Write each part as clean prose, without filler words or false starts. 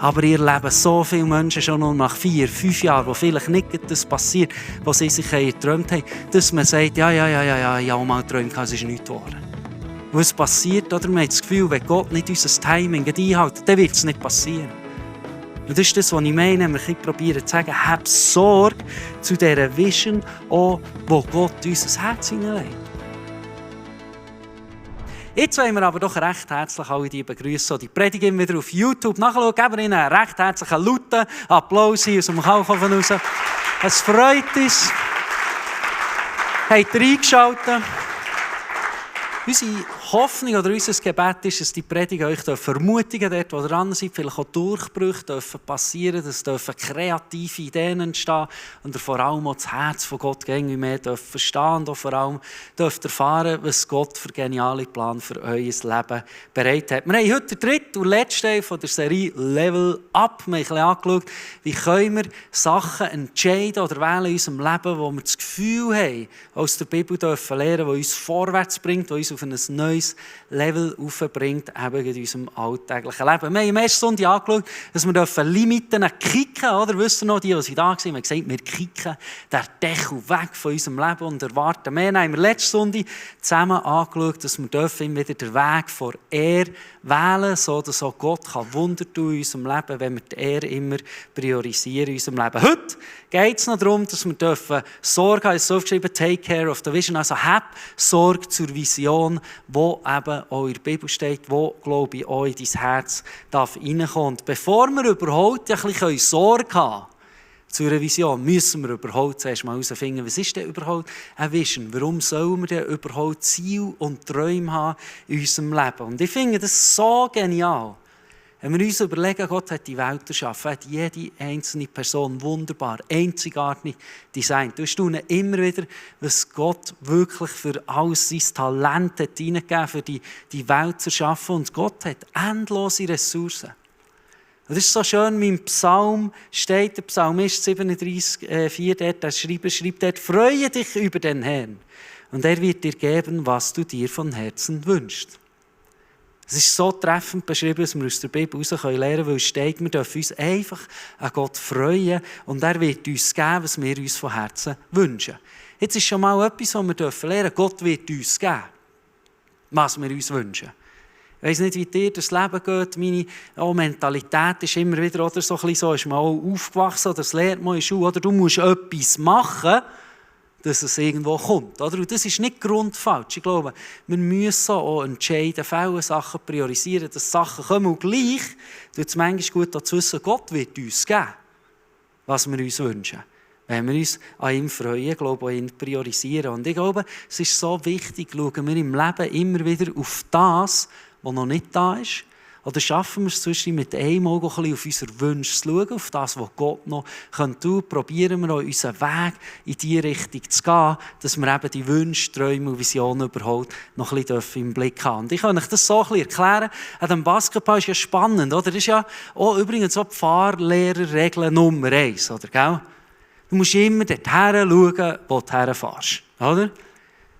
Aber ihr Leben so viele Menschen schon nur nach 4, 5 Jahren, wo vielleicht nicht das passiert, was sie sich geträumt haben, dass man sagt, ja, ich habe mal geträumt, es ist nichts geworden. Und es passiert, oder man hat das Gefühl, wenn Gott nicht unser Timing einhält, dann wird es nicht passieren. Und das ist das, was ich meine, wenn wir probieren zu sagen, hab Sorge zu dieser Vision, auch, wo Gott in unser Herz hineinlegt. Jetzt wollen wir aber doch recht herzlich alle die begrüßen, die Predigt immer wieder auf YouTube nachschauen. Geben wir ihnen einen recht herzlichen lauten Applaus hier aus dem Kalkofen raus. Es freut uns. Habt ihr eingeschaltet? Unsere Hoffnung oder unser Gebet ist, dass die Predigt euch ermutigen dort, wo ihr dran seid, vielleicht auch Durchbrüche passieren dürfen, dass kreative Ideen entstehen und ihr vor allem auch das Herz von Gott irgendwie mehr verstehen und auch vor allem erfahren, was Gott für geniale Pläne für euer Leben bereit hat. Wir haben heute den dritten und letzten Teil von der Serie Level Up. Wir haben ein bisschen angeschaut, wie können wir Sachen entscheiden oder wählen in unserem Leben, wo wir das Gefühl haben, aus der Bibel dürfen lernen, was uns vorwärts bringt, was uns auf ein neues Level aufbringt, eben in unserem alltäglichen Leben. Wir haben im ersten Sonntag angeschaut, dass wir Limiten kicken, oder? Wisst ihr noch, die da waren, haben gesagt, wir kicken den Deckel weg von unserem Leben und erwarten mehr. Dann haben wir letzten Sonntag zusammen angeschaut, dass wir immer wieder den Weg vor Ehre wählen, so dass auch Gott Wunder tun in unserem Leben, wenn wir die Ehre immer priorisieren in unserem Leben. Heute geht es noch darum, dass wir Sorge haben, so aufgeschrieben, take care of the vision, also hab Sorge zur Vision, wo eben auch in der Bibel steht, wo, glaube ich, auch in dein Herz reinkommen darf. Und bevor wir überhaupt ein bisschen Sorge haben zu einer Vision, müssen wir überhaupt zuerst mal herausfinden, was ist denn überhaupt eine Vision? Warum sollen wir denn überhaupt Ziele und Träume haben in unserem Leben? Und ich finde das so genial. Wenn wir uns überlegen, Gott hat die Welt erschaffen, hat jede einzelne Person wunderbar, einzigartig designt. Du staunst immer wieder, was Gott wirklich für alles sein Talent hat hineingegeben, für die Welt zu erschaffen. Und Gott hat endlose Ressourcen. Und das ist so schön, wie im Psalm steht, der Psalmist 37,4, der schreibt dort, freue dich über den Herrn und er wird dir geben, was du dir von Herzen wünschst. Es ist so treffend beschrieben, dass wir aus der Bibel heraus lernen können, weil es steht, wir dürfen uns einfach an Gott freuen und er wird uns geben, was wir uns von Herzen wünschen. Jetzt ist schon mal etwas, was wir lernen dürfen. Gott wird uns geben, was wir uns wünschen. Ich weiss nicht, wie dir das Leben geht. Meine Mentalität ist immer wieder oder so ein bisschen so, ist man auch aufgewachsen oder das lernt man in der Schule. Oder du musst etwas machen, dass es irgendwo kommt. Oder? Und das ist nicht grundfalsch. Ich glaube, wir müssen auch entscheiden, fällen, Sachen priorisieren, dass Sachen kommen. Und gleich tut es manchmal gut zu wissen, Gott wird uns geben, was wir uns wünschen. Wenn wir uns an ihm freuen, glaube ich, an ihn priorisieren. Und ich glaube, es ist so wichtig, schauen wir im Leben immer wieder auf das, was noch nicht da ist. Oder schaffen wir es zwischen mit einem Auge ein bisschen auf unsere Wünsche zu schauen, auf das, was Gott noch tun kann. Probieren wir auch unseren Weg in diese Richtung zu gehen, dass wir eben die Wünsche, Träume und Visionen überhaupt noch ein bisschen im Blick haben. Und ich kann euch das so ein bisschen erklären. An dem Basketball ist ja spannend, oder? Das ist ja auch übrigens auch die Fahrlehrerregel Nummer 1, oder? Gell? Du musst immer dorthin schauen, wo du herfährst, oder?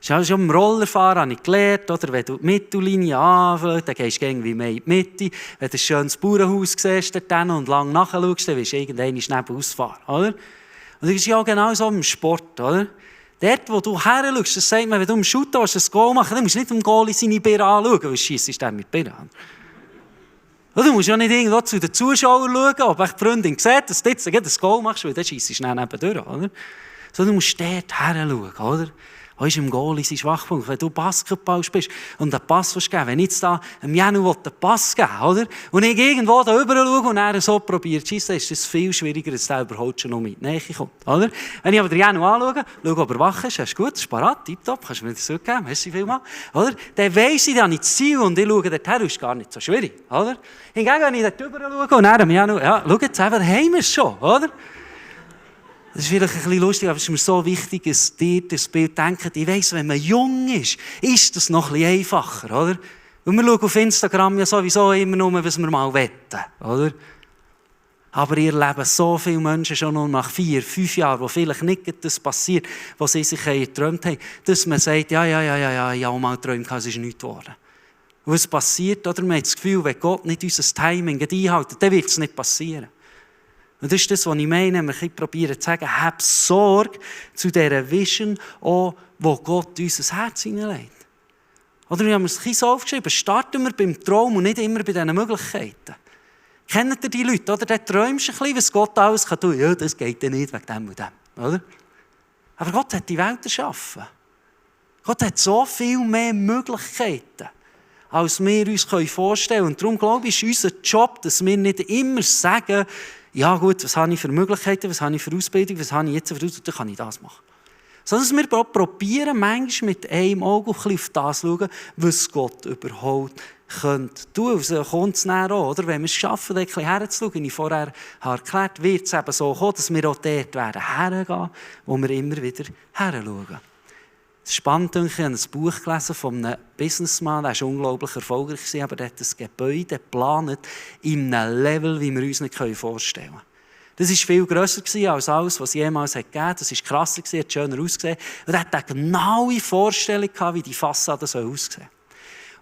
Schon im Rollerfahren habe ich gelernt, oder? Wenn du die Mittellinie anfängst, dann gehst du irgendwie mehr in die Mitte. Wenn du ein schönes Bauernhaus siehst und lang nachschaust, dann willst du irgendwann neben ausfahren. Oder? Und das ist ja genau so im Sport. Oder? Dort, wo du her schaust, das sagt man, wenn du im Shooter ein Goal machen, dann musst du nicht dem Goalie seine Birne anschauen, weil schiessest du mit Birne an. Du musst ja nicht irgendwo zu den Zuschauern schauen, ob die Freundin sieht, dass du jetzt ein Goal machst, weil dann schiessest du schnell nebendurch. Oder? So, du musst dort her schauen. Oder? Wo ist im Goal sein Schwachpunkt? Wenn du Basketball spielst und einen Pass geben, wenn ich jetzt da einem Janu einen Pass geben will, oder? Und ich irgendwo da rüber schaue und er so probiert zu schiessen, ist es viel schwieriger, dass der überhaupt schon noch mit Nähe kommt. Oder? Wenn ich aber den Janu anschaue, schaue, ob er wach ist, hast du gut, ist parat, tipptopp, kannst du mir das zurückgeben, merci vielmals. Oder? Dann weiss ich, dann habe ich das Ziel und ich schaue dorthin, ist gar nicht so schwierig. Oder? Hingegen, wenn ich dort rüber schaue und er dem Janu, ja, schau jetzt eben, da haben wir es schon, oder? Das ist vielleicht ein bisschen lustig, aber es ist mir so wichtig, dass dir das Bild denkt. Ich weiss, wenn man jung ist das noch ein bisschen einfacher, oder? Und wir schauen auf Instagram ja sowieso immer nur, was wir mal wetten, oder? Aber ihr Leben so viele Menschen schon nur nach 4, 5 Jahren, wo vielleicht nicht das passiert, was sie sich geträumt haben, dass man sagt, ja, ich habe mal geträumt, es ist nichts geworden. Und was passiert, oder? Man hat das Gefühl, wenn Gott nicht unser Timing einhält, dann wird es nicht passieren. Und das ist das, was ich meine, wenn wir probieren zu sagen, hab Sorge zu dieser Vision, auch, wo Gott in unser Herz hineinlegt. Oder wir haben es so aufgeschrieben, starten wir beim Traum und nicht immer bei diesen Möglichkeiten. Kennt ihr die Leute? Oder? Dann träumst du ein bisschen, was Gott alles tun kann. Ja, das geht ja nicht wegen dem und dem. Oder? Aber Gott hat die Welt erschaffen. Gott hat so viel mehr Möglichkeiten, als wir uns vorstellen können. Und darum glaube ich, ist unser Job, dass wir nicht immer sagen, ja gut, was habe ich für Möglichkeiten, was habe ich für Ausbildung, was habe ich jetzt für Ausbildung, dann kann ich das machen. Sondern dass wir probieren, manchmal mit einem Auge auf das zu schauen, was Gott überhaupt könnte tun. So kommt es dann auch, oder? Wenn wir es schaffen, ein bisschen herzuschauen, wie ich vorher erklärt habe, wird es eben so kommen, dass wir auch dort werden hergehen, wo wir immer wieder heranschauen. Es ist spannend, ich habe ein Buch gelesen von einem Businessman, der war unglaublich erfolgreich, aber der hat das Gebäude geplant in einem Level, wie wir uns nicht vorstellen können. Das war viel grösser als alles, was es jemals gegeben hat. Das war krasser, hat schöner ausgesehen. Und er hatte eine genaue Vorstellung, wie die Fassade aussehen soll.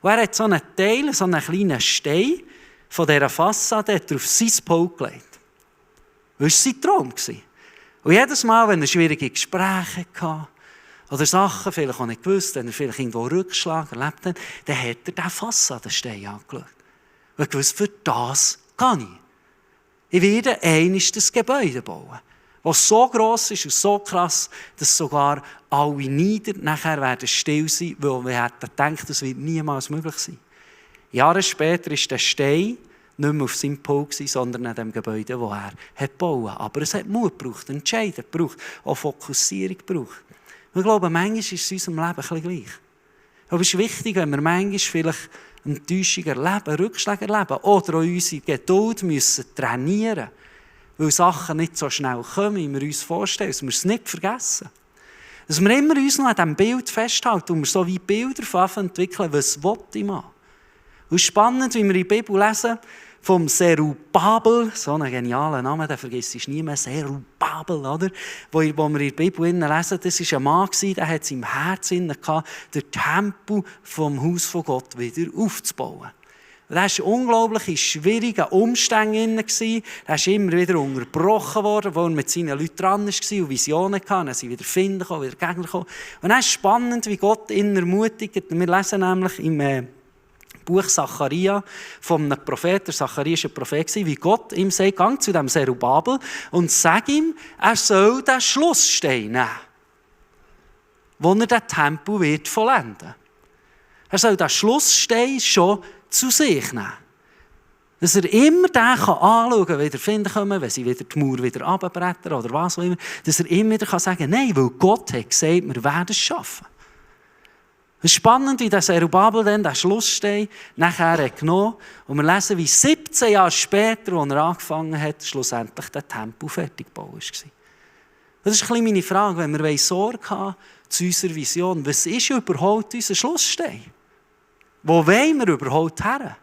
Und er hat so einen Teil, so einen kleinen Stein von dieser Fassade auf sein Pult gelegt. Das war sein Traum. Und jedes Mal, wenn er schwierige Gespräche hatte, oder Sachen vielleicht auch nicht gewusst, wenn er vielleicht irgendwo Rückschlag erlebt hat, dann hat er diesen Fassadenstein angeschaut. Und er gewusst, für das kann ich. Ich werde einmal das Gebäude bauen, das so gross ist und so krass, dass sogar alle Nieder nachher werden still sein, weil wir hätten gedacht, das wird niemals möglich sein. Jahre später war der Stein nicht mehr auf seinem Pult, sondern an dem Gebäude, das er bauen wollte. Aber es hat Mut gebraucht, Entscheidung gebraucht, auch Fokussierung gebraucht. Und ich glaube, manchmal ist es in unserem Leben ein bisschen gleich. Aber es ist wichtig, wenn wir manchmal vielleicht Enttäuschung erleben, Rückschläge erleben oder auch unsere Geduld müssen trainieren, weil Sachen nicht so schnell kommen, wie wir uns vorstellen, dass wir es nicht vergessen. Dass wir immer uns noch an diesem Bild festhalten und wir so wie Bilder von entwickeln, was ich machen. Und es ist spannend, wie wir in der Bibel lesen, vom Zerubabel, so einen genialen Namen, den vergisst du nie mehr, Zerubabel, oder? Wo wir in der Bibel lesen, das war ein Mann, der hat es im Herzen gehabt, den Tempel vom Haus von Gott wieder aufzubauen. Und er war unglaublich in schwierigen Umständen. Er ist immer wieder unterbrochen worden, weil er mit seinen Leuten dran war und Visionen hatte. Dann sind wieder Finden gekommen, wieder Gegner gekommen. Und es ist spannend, wie Gott ihn ermutigt. Wir lesen nämlich im Buch Zacharia von einem Prophet, der Zacharia war ein Prophet, wie Gott ihm sagt, geh zu dem Zerubabel und sag ihm, er soll den Schlussstein nehmen, wo er den Tempel wird vollenden. Er soll den Schlussstein schon zu sich nehmen. Dass er immer den anschauen kann, wieder finden können, wenn sie wieder die Mauer wieder runterbrettern oder was auch immer, dass er immer wieder sagen kann, nein, weil Gott hat gesagt, wir werden es schaffen. Es ist spannend, wie der Zerubabel dann den Schlussstein nachher genommen hat. Und wir lesen, wie 17 Jahre später, als er angefangen hat, schlussendlich der Tempel fertig gebaut war. Das ist ein bisschen meine Frage, wenn wir Sorge haben zu unserer Vision. Was ist überhaupt unser Schlussstein? Wo wollen wir überhaupt her?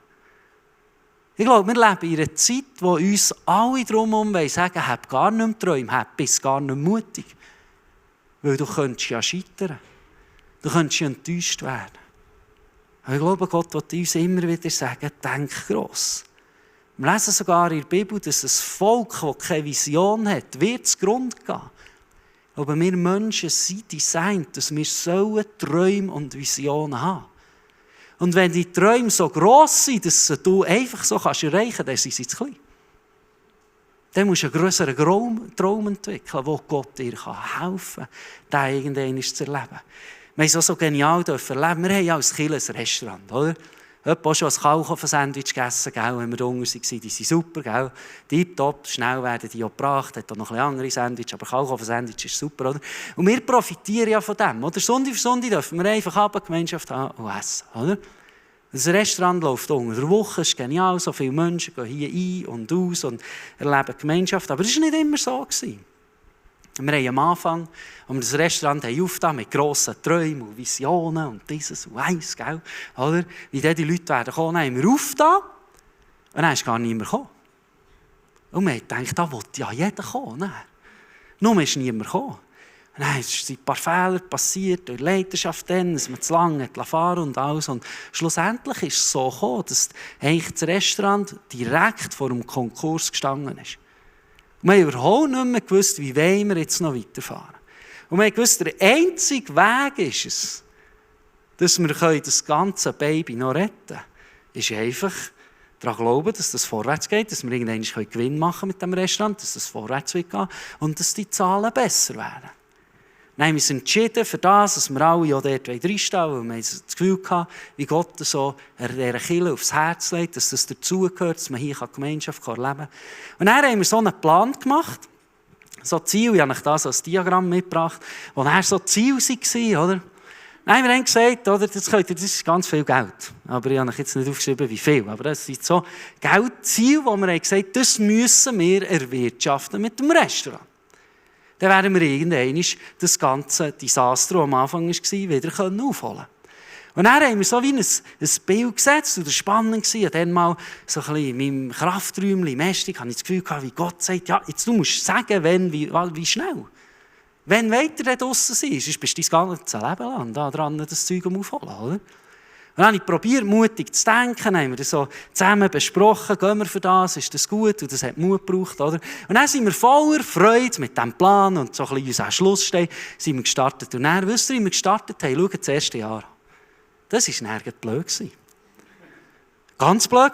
Ich glaube, wir leben in einer Zeit, wo uns alle drumherum sagen, hab gar nicht mehr Träume, bist gar nicht mutig. Weil du könntest ja scheitern. Du könntest enttäuscht werden. Aber ich glaube, Gott will uns immer wieder sagen, denk gross. Wir lesen sogar in der Bibel, dass ein Volk, das keine Vision hat, wird zugrunde gehen. Aber wir Menschen sind designt, dass wir Träume und Visionen haben. Und wenn die Träume so gross sind, dass du einfach so erreichen kannst, dann sind sie zu klein. Dann musst du einen grösseren Traum entwickeln, wo Gott dir helfen kann, den irgendwann zu erleben. Wir haben es so genial erleben. Wir haben ja als Kirche ein Restaurant, oder? Jemand auch schon ein Kaulhofen-Sandwich gegessen, gell, wenn wir da unten waren. Die sind super, gell? Tipptopp, schnell werden die auch gebracht. Hat auch noch ein bisschen andere Sandwich, aber Kaulhofen-Sandwich ist super, oder? Und wir profitieren ja von dem, oder? Sonntag für Sonntag dürfen wir einfach eine Gemeinschaft haben und essen, oder? Das Restaurant läuft unter der Woche, ist genial. So viele Menschen gehen hier ein und aus und erleben Gemeinschaft. Aber das war nicht immer so. Wir haben am Anfang, als wir das Restaurant aufgetan mit grossen Träumen und Visionen und dieses und eins, gell? Oder? Wie dann die Leute werden kommen, haben wir aufgetan und dann ist gar niemand gekommen. Und wir haben gedacht, da will ja jeder kommen. Nur ist niemand gekommen. Und Und dann sind ein paar Fehler passiert, durch die Leiterschaft dann, dass man zu lange fahren und alles. Und schlussendlich ist es so gekommen, dass eigentlich das Restaurant direkt vor dem Konkurs gestanden ist. Und wir haben überhaupt nicht mehr gewusst, wie wollen wir jetzt noch weiterfahren. Und wir haben gewusst, der einzige Weg ist es, dass wir das ganze Baby noch retten können, ist einfach daran glauben, dass das vorwärts geht, dass wir irgendwann Gewinn machen mit dem Restaurant, dass das vorwärts wird gehen und dass die Zahlen besser werden. Dann haben wir uns entschieden für das, dass wir alle auch dort reinstehen wollen, weil wir das Gefühl hatten, wie Gott so dieser Kirche aufs Herz legt, dass das dazugehört, dass man hier Gemeinschaft erleben kann. Und dann haben wir so einen Plan gemacht, so Ziel, ich habe euch das als Diagramm mitgebracht, wo dann so Ziel war, oder? Dann haben wir gesagt, oder, das ist ganz viel Geld. Aber ich habe euch jetzt nicht aufgeschrieben, wie viel. Aber das sind so Geldziele, wo wir gesagt haben, das müssen wir erwirtschaften mit dem Restaurant. Dann werden wir irgendwann das ganze Desaster, das am Anfang war, wieder aufholen können. Und dann haben wir so wie ein Bild gesetzt. Und das war spannend. Und dann mal so ein bisschen in meinem Krafträumchen im Estig habe ich das Gefühl gehabt, wie Gott sagt, ja, jetzt du musst sagen, wenn, wie schnell. Wenn weiter da draussen sein, sonst bist du dein ganzes Leben lang da dran, das Zeug aufholen, oder? Und dann habe ich probiert, mutig zu denken, haben wir das so zusammen besprochen, gehen wir für das, ist das gut? Und das hat Mut gebraucht, oder? Und dann sind wir voller Freude mit diesem Plan und so ein bisschen unser Schlussstein sind wir gestartet. Und dann, wisst ihr, wie wir gestartet haben? Schaut das erste Jahr. Das war nirgends blöd. Ganz blöd.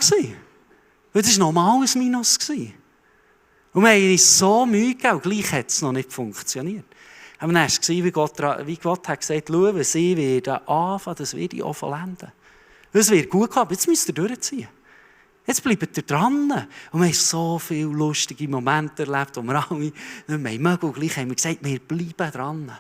Weil das war normal ein Minus. Und wir haben uns so Mühe gegeben, und gleich hat es noch nicht funktioniert. Aber dann war es, wie Gott hat gesagt, schau, wenn sie werden anfangen, das werde ich auch vollenden. Es wird gut gehen, aber jetzt müsst ihr durchziehen. Jetzt bleibt ihr dran. Und wir haben so viele lustige Momente erlebt, wo wir alle nicht mehr mögen. Und gleich haben wir gesagt, wir bleiben dran.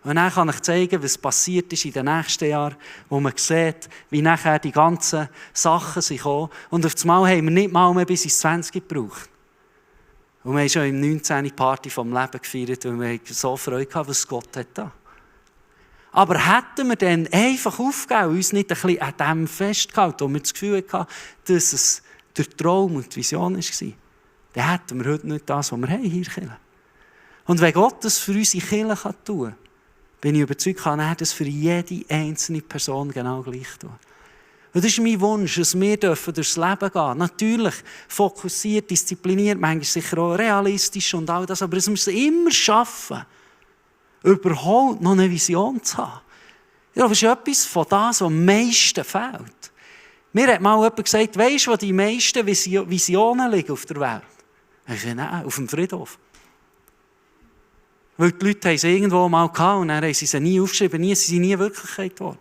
Und dann kann ich zeigen, was passiert ist in den nächsten Jahren, wo man sieht, wie nachher die ganzen Sachen sind gekommen. Und auf einmal haben wir nicht mal mehr bis ins 20 gebraucht. Und wir haben schon im 19. die Party vom Leben gefeiert, weil wir so Freude hatten, was Gott hat da. Aber hätten wir dann einfach aufgegeben und uns nicht ein bisschen an dem festgehalten, wo wir das Gefühl hatten, dass es der Traum und die Vision war, dann hätten wir heute nicht das, was wir haben hier in Und wenn Gott das für unsere Kirche tun kann, bin ich überzeugt, kann er das für jede einzelne Person genau gleich tun. Und das ist mein Wunsch, dass wir durchs Leben gehen. Natürlich fokussiert, diszipliniert, manchmal sicher auch realistisch und all das, aber es muss immer schaffen, überhaupt noch eine Vision zu haben. Ja, das ist etwas von dem, was am meisten fehlt. Mir hat mal jemand gesagt, weisst du, wo die meisten Visionen liegen auf der Welt? Ich sage, nein, auf dem Friedhof. Weil die Leute haben sie irgendwo mal gehabt und dann haben sie sie nie aufgeschrieben, sie sind nie Wirklichkeit geworden.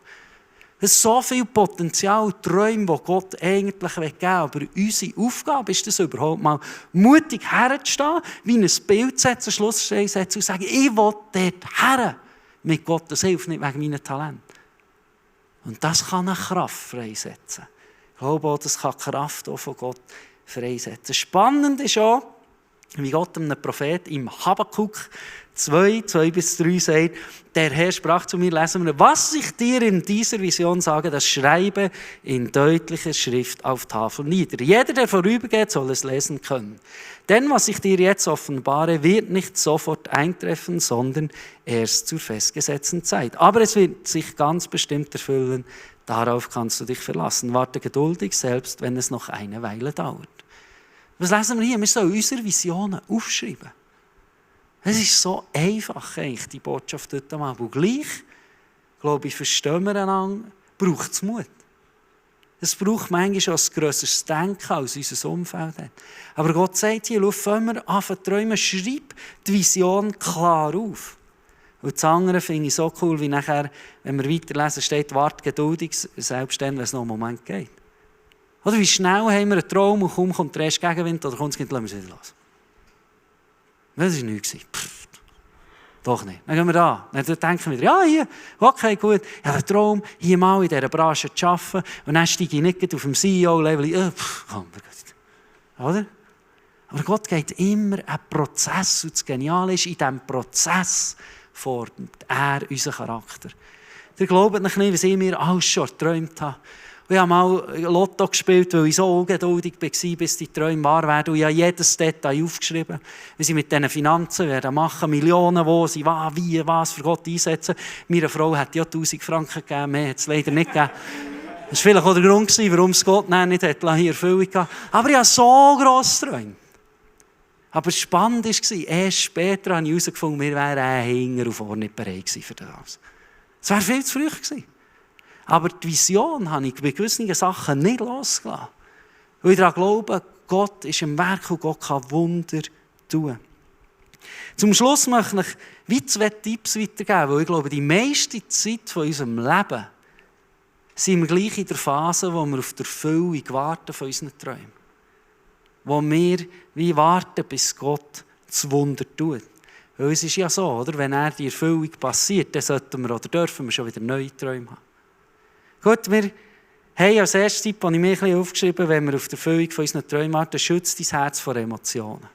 Es ist so viel Potenzial, Träume, die Gott eigentlich geben will. Aber unsere Aufgabe ist es überhaupt mal, mutig herzustehen, wie ein Bild setzen, Schlussstein setzen und sagen, ich will dort her. Mit Gottes Hilfe, nicht wegen meinen Talenten. Und das kann eine Kraft freisetzen. Ich glaube auch, das kann die Kraft auch von Gott freisetzen. Spannend ist auch, wie Gott einem Prophet im Habakuk 2:2-3 sagt, der Herr sprach zu mir, lesen wir, was ich dir in dieser Vision sage, das schreibe in deutlicher Schrift auf Tafel nieder. Jeder, der vorübergeht, soll es lesen können. Denn was ich dir jetzt offenbare, wird nicht sofort eintreffen, sondern erst zur festgesetzten Zeit. Aber es wird sich ganz bestimmt erfüllen, darauf kannst du dich verlassen. Warte geduldig, selbst wenn es noch eine Weile dauert. Was lesen wir hier? Wir sollen unsere Visionen aufschreiben. Es ist so einfach, eigentlich, die Botschaft heute mal. Und gleich, glaube ich, verstehen wir einander, braucht es Mut. Es braucht manchmal auch ein grösseres Denken, als unser Umfeld hat. Aber Gott sagt hier, schau, fangen wir an zu träumen, schreib die Vision klar auf. Und das andere finde ich so cool, wie nachher, wenn wir weiterlesen, steht, warte geduldig, selbst dann, wenn es noch einen Moment geht. Oder wie schnell haben wir einen Traum und kaum kommt der erste Gegenwind oder kommt es nicht, lassen wir es wieder los. Das war nichts. Doch nicht. Dann gehen wir da. Dann denken wir, ja, hier, okay, gut. Ich habe einen Traum, hier mal in dieser Branche zu arbeiten. Und dann steige ich nicht auf dem CEO-Level. Oder? Aber Gott geht immer einen Prozess. Und das Geniale ist, in diesem Prozess formt er unseren Charakter. Ihr glaubt nicht, was ich mir alles schon geträumt habe. Ich habe mal Lotto gespielt, weil ich so ungeduldig war, bis die Träume wahr werden. Und ich habe jedes Detail aufgeschrieben. Wie sie mit diesen Finanzen werden machen, Millionen, wo sie was für Gott einsetzen. Meine Frau hat ja 1000 Franken gegeben, mehr hat es leider nicht gegeben. Das war vielleicht auch der Grund, warum es Gott nicht in Erfüllung gab. Aber ich habe so grosse Träume. Aber spannend war, erst später habe ich herausgefunden, wir wären hinten und vorne nicht bereit für das. Es wäre viel zu früh gewesen. Aber die Vision habe ich bei gewissen Sachen nicht losgelassen. Weil ich daran glaube, Gott ist im Werk und Gott kann Wunder tun. Zum Schluss möchte ich wie 2 Tipps weitergeben, weil ich glaube, die meiste Zeit von unserem Leben sind wir gleich in der Phase, wo wir auf die Erfüllung warten von unseren Träumen. Wo wir wie warten, bis Gott das Wunder tut. Weil es ist ja so, oder? Wenn die Erfüllung passiert, dann sollten wir oder dürfen wir schon wieder neue Träume haben. Gut, wir haben als erstes Tipp, den ich mir ein bisschen aufgeschrieben habe, wenn wir auf die Erfüllung von unseren Träumen warten, schützt dein Herz vor Emotionen.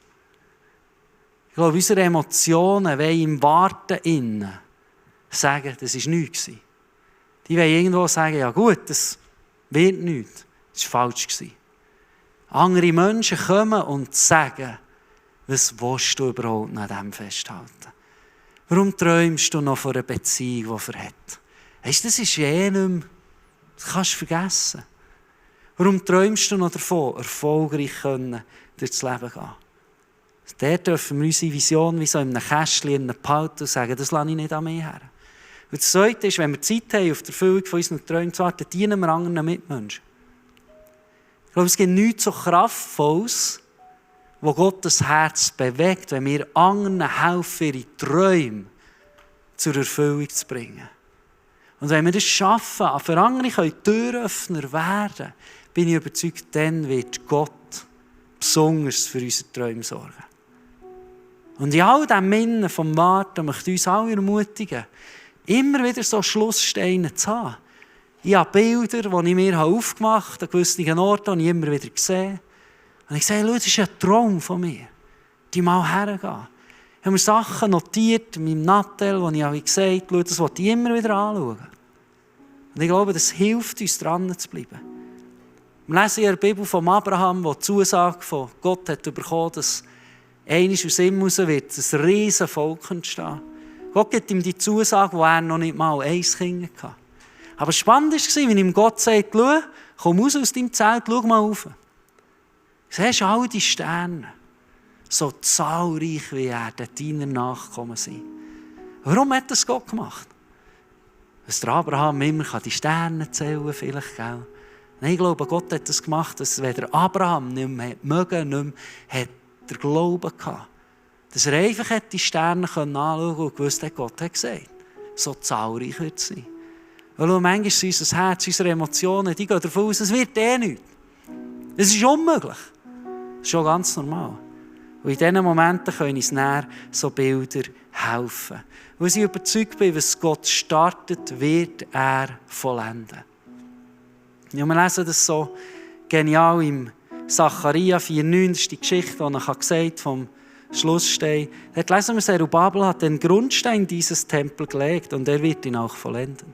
Ich glaube, unsere Emotionen wollen im Warten innen sagen, das war nichts. Die wollen irgendwo sagen, ja gut, das wird nichts. Das war falsch. Andere Menschen kommen und sagen, was willst du überhaupt an dem festhalten? Warum träumst du noch von einer Beziehung, die verhält? Weisst du, das ist nicht mehr. Das kannst du vergessen. Warum träumst du noch davon, erfolgreich durchs Leben gehen? Dort dürfen wir unsere Vision wie so in einem Kästchen behalten und sagen, das lasse ich nicht an mir her. Und das Zweite ist, wenn wir Zeit haben, auf die Erfüllung von unseren Träumen zu warten, dienen wir anderen Mitmenschen. Ich glaube, es gibt nichts so Kraftvolles, wo Gottes Herz bewegt, wenn wir anderen helfen, ihre Träume zur Erfüllung zu bringen. Und wenn wir das schaffen, für andere können Türöffner werden, bin ich überzeugt, dann wird Gott besonders für unsere Träume sorgen. Und in all dem Innen vom Warten möchte ich uns alle ermutigen, immer wieder so Schlusssteine zu haben. Ich habe Bilder, die ich mir aufgemacht habe, an gewissen Orten, die ich immer wieder sehe. Und ich sage, das ist ein Traum von mir, die mal hergehen. Ich habe mir Sachen notiert, in meinem Nattel, wo ich gesagt habe, das wollte ich immer wieder anschauen. Und ich glaube, das hilft uns, dran zu bleiben. Wir lesen in der Bibel von Abraham, wo die Zusage von Gott hat bekommen, dass eines aus ihm heraus wird ein riesen Volk entstehen. Gott gibt ihm die Zusage, wo er noch nicht mal ein Kind hatte. Aber spannend war, wenn ihm Gott sagt, schau, komm raus aus deinem Zelt, schau mal rauf. Siehst du all die Sterne, so zahlreich wie er, deiner Nachkommen sind. Warum hat das Gott gemacht? Dass der Abraham immer die Sterne zählen kann, vielleicht, gell? Nein, ich glaube, Gott hat das gemacht, dass weder Abraham nicht mehr mögen, nicht mehr hat der Glauben gehabt. Dass er einfach die Sterne anschauen und gewusst hat, Gott hat gesagt, so zahlreich wird es sein. Weil manchmal ist unser Herz, unsere Emotionen, die gehen davon aus, es wird nichts. Es ist unmöglich. Das ist schon ganz normal. Und in diesen Momenten können uns näher so Bilder helfen. Weil ich überzeugt bin, was Gott startet, wird er vollenden. Ja, wir lesen das so genial im Sacharja 4,9, das ist die Geschichte, die er gesagt hat, vom Schlussstein. Dort lesen wir, Zerubabel hat den Grundstein dieses Tempels gelegt und er wird ihn auch vollenden.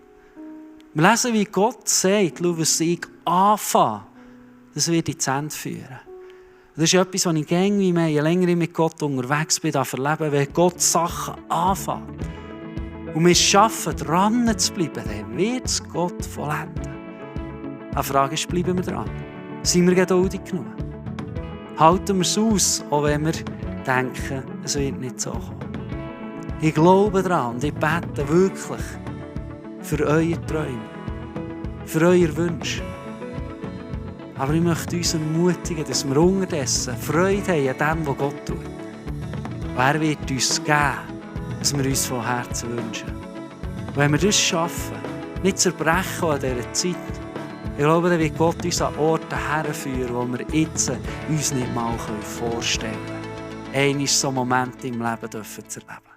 Wir lesen, wie Gott sagt, schau, was ich anfange, das wird ins Ende führen. Das ist etwas, was ich gerne, je länger ich mit Gott unterwegs bin, erlebe, wenn Gott Sachen anfängt. Und wir es schaffen, dran zu bleiben, dann wird es Gott vollenden. Die Frage ist, bleiben wir dran? Sind wir geduldig genug? Halten wir es aus, auch wenn wir denken, es wird nicht so kommen. Ich glaube daran und ich bete wirklich für eure Träume, für eure Wünsche. Aber ich möchte uns ermutigen, dass wir unterdessen Freude haben an dem, was Gott tut. Und er wird uns geben, was wir uns von Herzen wünschen. Und wenn wir das schaffen, nicht zerbrechen an dieser Zeit, ich glaube, dann wird Gott uns an Orte herführen, wo wir jetzt uns nicht mal vorstellen können. Einmal so Momente im Leben zu erleben.